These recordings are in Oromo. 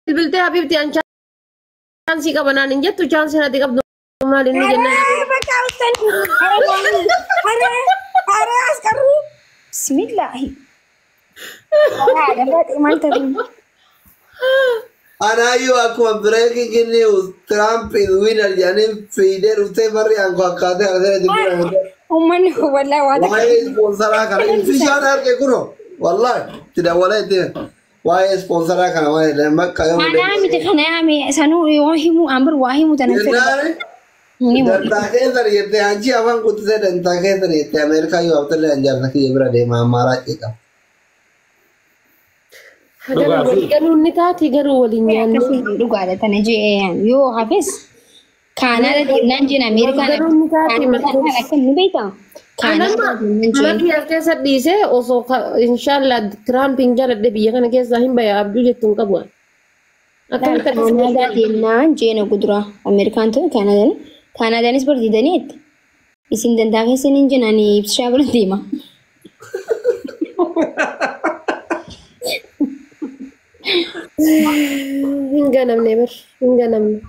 Bilbiltee habiibti an chaansii qaba naan hin jettu, chaansiin ati qabdu maal inni jennaan. Bakka uffani. Hara as qarru. Bismillaahi. Haadha Faaxee maal ta'u? Anaayyuu akkuma breaking news Trump is winner jedhanii fiidee dhuftee barri aangoo akkaatee argee jibbina. Uummanni wallaahi waa takka. Waa'ee ispoonsaraa kana ibsishaan arge kuno wallahi itti dawwalee itti waa'ee ispoonsaraa kana maal bakka yoo Kanaa miti, kana mi sanuu yoo himu ambar waa himu tanan fedha. Jennaani Ni himu. dantaa keessan jettee anchi afaan guddisee dantaa keessan jettee Ameerikaa yoo haftallee anjaarsa kiyya bira deema amaaraa qeeqa. Garuu walii galuun ni taati, garuu waliin nyaannu. Akkasii dhugaadha tana jee yoo hafes Kaanaada deemnaan jeen Ameerikaan Galuun ni taati Kaanaadaan akkam ni beektaa? Anamma Kaanaada deemnaan jeen. mana kiyya keessa dhiisee osoo inshallah Tiraampiin jaaladhe biyya kana keessaa hin baya abjuu jettu hin qabu. Akkamitti akkas Kaanaadaa deemnaan jeen gudura Ameerikaan ta'u Kaanaadaan Kaanaadaanis barsiisaniitti. Isin dantaa keessan hin jeen ani ibsishaa bira deema. Hin ganamne bar, hin ganamne.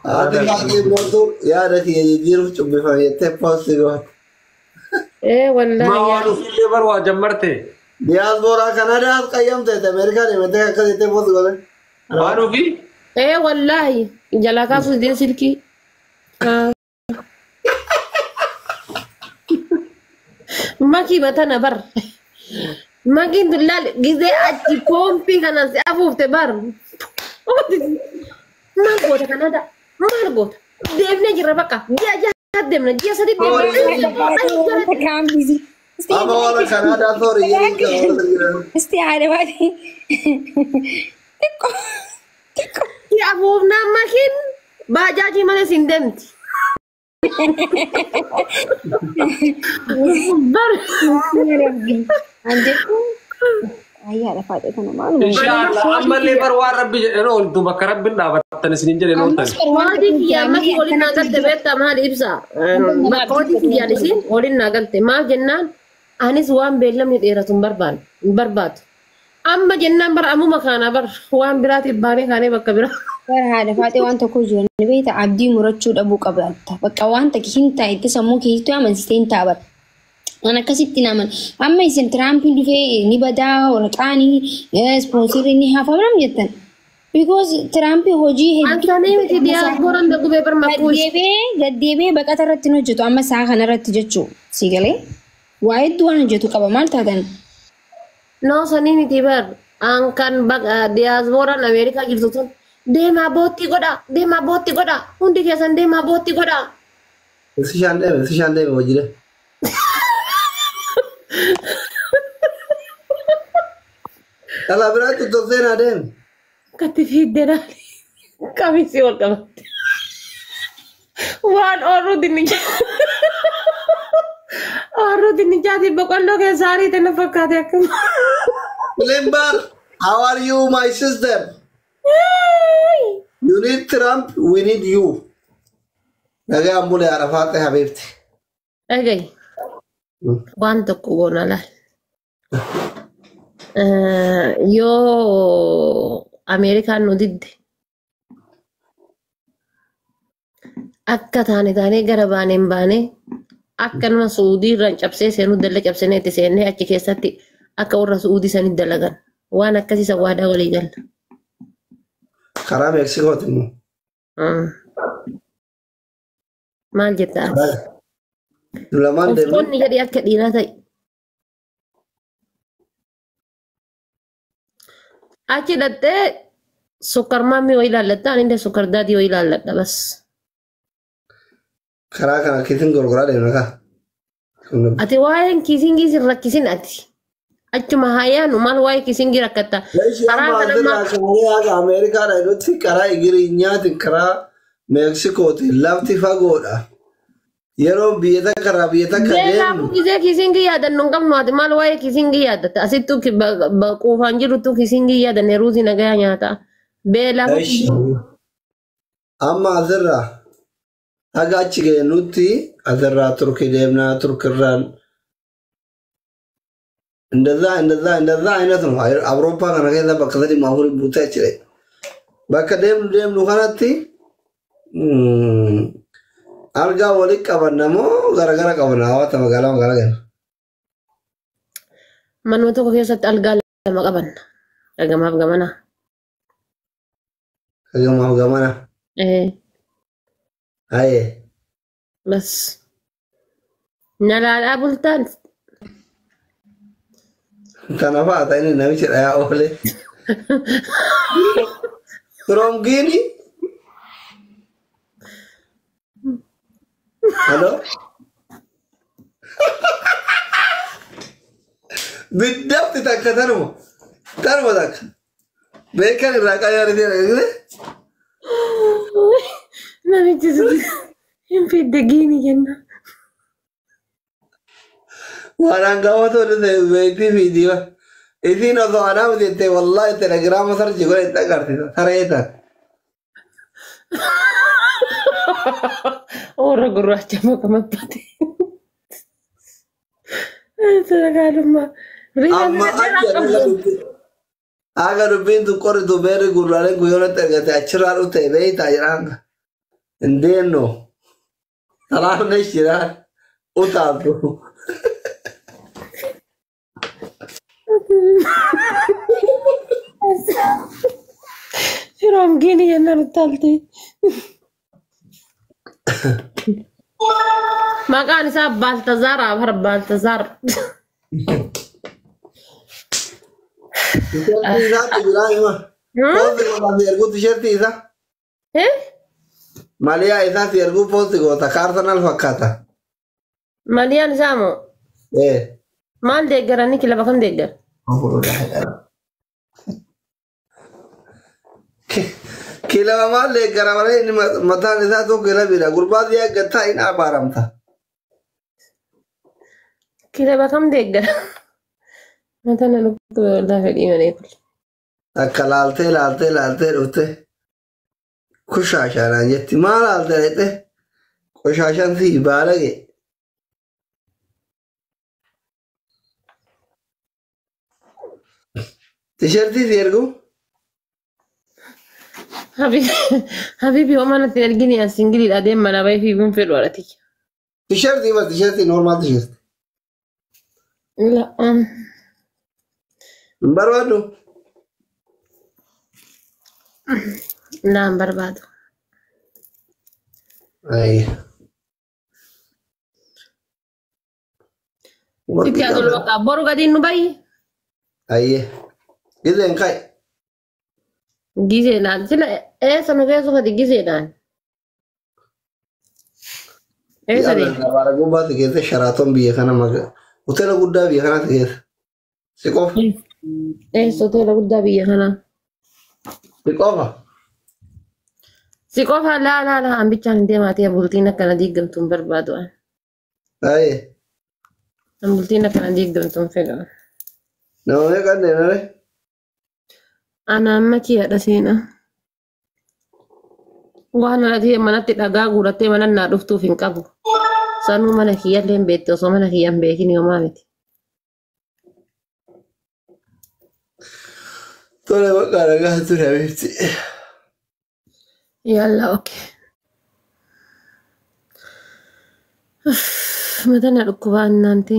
Haati baay'ee mootu yaada kiyya jijjiiruuf cubbifame jettee poostii goote. Ee wallaahi. Maa waan ofiillee bar waa jammarte. Diyaasporaa Kanaadaas qayyamteete Ameerikaa deemtee akkas jettee poostii goote. Waan ofii Ee wallaahi jalaa kaasuus dee silkii. Makii matana bar. Makiin tun laal gizee achi poompii kanaan si afuufte bar. Maal goota Kanaada? Maal goota? Deemnee jirra bakka. Ji'a 6 deemna, ji'a 3 deemna. Amma warra Kanaadaa soori jedhanii. Isti haadha baatee. Xiqqoo. Xiqqoo. Si afuufnaan makiin baajaajii malee siin deemti. Bar. An jedhu ayyaadha Faaxee kana maaluma. Inshaallah ammallee bar waan rabbi jedhan ooltu bakka rabbiin dhaabattan isinin jedhan ooltan. Maatii kiyyaa makii waliin naa galte beektaa maal ibsa? Bakka hojii kiyyaan isiin waliin naa galte maal jennaan anis waan beellamni dheeratu hin barbaanne hin barbaadu. Amma jennaan bara ammuma kaana bar waan biraatiif baanee kaanee bakka biraa. Bara haadha Faaxee waan tokko jiran beekta, abdii murachuu dhabuu qabaata. Bakka waan takka hin taa'etti sammuu keessatti amansiistee hin ta'a bara. Waan akkasitti naman. Amma isin Tiraampiin dhufee ni badaa waraqaanii ispoonsirii ni hafamam jettan. Because Tiraampi hojii hedduu Ansanii miti diyaaspooraan dagubee bar makkuush. Gaddeebee baqata irratti hin hojjetu amma isaa kana irratti jechuu si galee waa hedduu waan hojjetu qaba maal taatan. No, sanii miti bar. An kan diyaaspooraan Ameerikaa jirtu tun deemaa boottii godha, deemaa boottii godha, hundi keessan deemaa boottii godha. Ibsishaan deeme, ibsishaan deeme hojiilee. Dhala biraatti tolsee naa deeme. Akkatti fiiddee laali. Qamisii wal qabatte. Waan oorruu dinnichaa. Oorruu dinnichaatiin boqqolloo keessa ariite na fakkaate akkuma. Limbar, how are you, my sister? You need Trump, we need you. Nagaan bulee Arafaate habiibti. Dhagayi. Waan tokko goona laal. Yoo Ameerikaan nu didde akka taane taanee gara baaneen baanee akka nama Suudii irraan cabsee seenuu dalla cabsinee itti seennee achi keessatti akka warra Suudii sanitti dalagan waan akkasii waadaa walii galla. Karaa Meksikooti immoo. Maal jetta ati? Nu lamaan deemnee. Uffanni jedhee akka dhiiraa ta'e. Achi dhattee sukkar maammii wayii ilaallatta, ani illee sukkar daadii wayii ilaalladha bas. Karaa kana kiisin gorgoraa deemna kaa. Ati waa'een kiisingii sin rakkisin ati. Achuma hayaanu maal waa'ee kiisingii rakkatta? Leeshi Karaa amma kana asirraa kaanee haga Ameerikaadha nuti karaa Ingilinyaatiin karaa Meeksikootiin lafti fagoodha. Yeroo biyya takka irraa biyya takka Beekaafuu deemnu gisee kiisingii yaadannu hin qabnu, ati maal waa'ee kiisingii yaadatta? Asittuu quufaan jiruttuu kiisingii yaadanne ruuzii nagayaa nyaata. Beelaafuu Leeshi amma asirraa haga achi geenyutti asirraa Turkii deemnaa, Turkirraan እንደዛ እንደዛ እንደዛ አይነት ነው። አውሮፓ kana keessa bakka sadi maafurii buutee achi dhaqe. Bakka deemnu deemnu kanatti algaa walitti qabanna moo garagara qabanna hawaasa magaalaa magaalaa gala. Manuma tokko keessatti algaa lama qabanna. Gamaaf gamana. Gamaaf gamana. Ayee. Bas. Nalaalaa bultaan. Tana fa'a ta'in namichi dhayaa oole. From Guinea? Hello? Biddafti takka tanuma. Tanuma takka. Beekan irraa qayyaarite dhagine. Namichi sun hin fidde Giinii jenna. Waan hangafoota ta'e beektii fiidiiwa. Isiin osoo anaa miti jettee wallaahi telegiraama sarchi godhe itti agarsiisa. Saree ta'a. Warra gurraacha makamatti. Sagaalummaa. Amma aga dubbiin tun qorritu beerri gurraaleen guyyoonatti ergate achirraa dhufte beeytaa jedhaan. Hin deemnu. Salaamne shiraan utaaltu. Firoom Giinii jennaan utaalte. Maqaan isaa Baaltazaar Afar Baaltazaar. Tisheertii isaatu jira hima. Poosti goota si erguu tisheertii isaa. Maliyaa isaa si erguu poosti goota kaartanaal fakkaata. Maliyaan isaa moo? Maal deeggaranii kilaba kam deeggar? Kilaba maal deeggara malee inni mataan isaa tokko kilabiidha. Gurbaa si eeggataa hin abaaramta. Kilaba kam deeggara? Mataan na dhukkube waldaa fedhii malee kun. Akka laaltee laaltee laaltee dhufte kushaashaadhaan jetti. Maal laaltee jette qoshaashaan si baalage. Tisheertii si ergu? Habibi homaa natti hin ergini as singiliidha deem mana bahee fiiguun fedhu haadha. Tisheertii bas tisheertii normaal tisheertii. Hin barbaaddu? Laa hin barbaadu. Ayii. Sitti haa tolu bakka boru gadiin nu bayi. Ayyee. Gizeen ka'i. Gizeedhaan sila eessa nu geessu fati gizeedhaan. Eessa deema? Gabaara gubbaatti keessa Sheraton biyya kana hoteela guddaa biyya kanaatti keessa. Si qofa. Eessa hoteela guddaa biyya kanaa? Si qofa. Si qofa laa laa laa hambichaan hin deemaatee bultiin akkana diigamtu hin barbaadu. Ayyee. Bultiin akkana diigamtu hin fedhu. Nama meeqaan deemnare? Ana amma kiyyaadha seenaa. Waan haadha manatti dhagaa guurattee mana naa dhuftuuf hin qabu. Sanuu mana kiyyallee hin beekte osoo mana kiyya hin beekin yooma miti. Tole bakka dhagaa ture beekti. Yalla okey. Mataa na dhukkubaa annaanti.